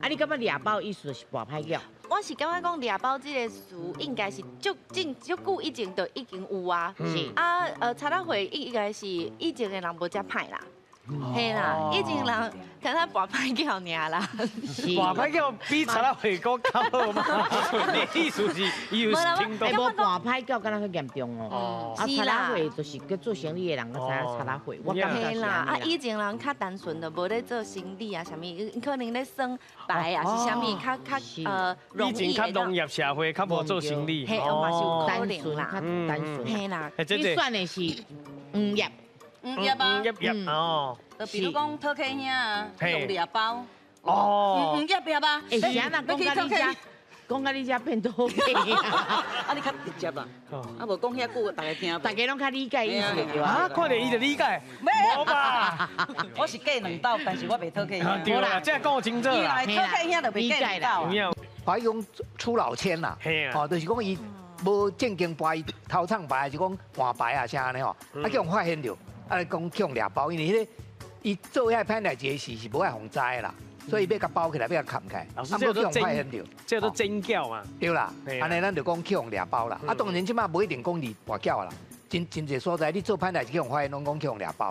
你感覺掠包意思就是跋歹轎？我是感覺講掠包這個詞應該是足正足久以前就已經有啊。啊，賊仔貨應該是以前的人無遮歹啦。嘿啦，以前人敢若跋歹轎爾啦。跋歹轎比賊仔貨閣較好嗎？你意思是伊有聽到欸，無跋歹轎敢若較嚴重哦。啊，賊仔貨就是叫做生意的人，較知影賊仔貨。我感覺嘿啦，啊，以前人較單純，就無咧做生意啊，啥物，可能咧耍牌啊，是啥物，較較容易。以前較農業社會，較無做生意。嘿，嘛是有可能啦，較單純。嘿啦，你選的是黃葉。黃葉啊，葉葉哦。就比如講討客兄啊，用掠包。黃葉葉啊。欸，是按怎講共你遮，講共你遮變討客。啊，你較直接啦。啊，無講遐久，大家聽。大家攏較理解意思對啊，看著伊就理解。無吧？我是過兩斗，但是我袂討客兄。對啦，這講清楚啦。伊來討客兄就袂過兩斗。華語講出老千啦，哦，就是講伊無正經牌，伊偷藏牌，還是講換牌啊啥按呢吼，啊予人發現著。啊，講去予掠包，因為彼個伊做遐歹代誌的時是無愛予人知的啦，所以欲共包起來，欲共崁起來。老師，這都真，這都真叫嘛？對啦，按呢咱就講去予掠包啦。啊，當然這馬無一定講佇跋筊啦，真真濟所在你做歹代誌去予人發現，攏講去予掠包啦。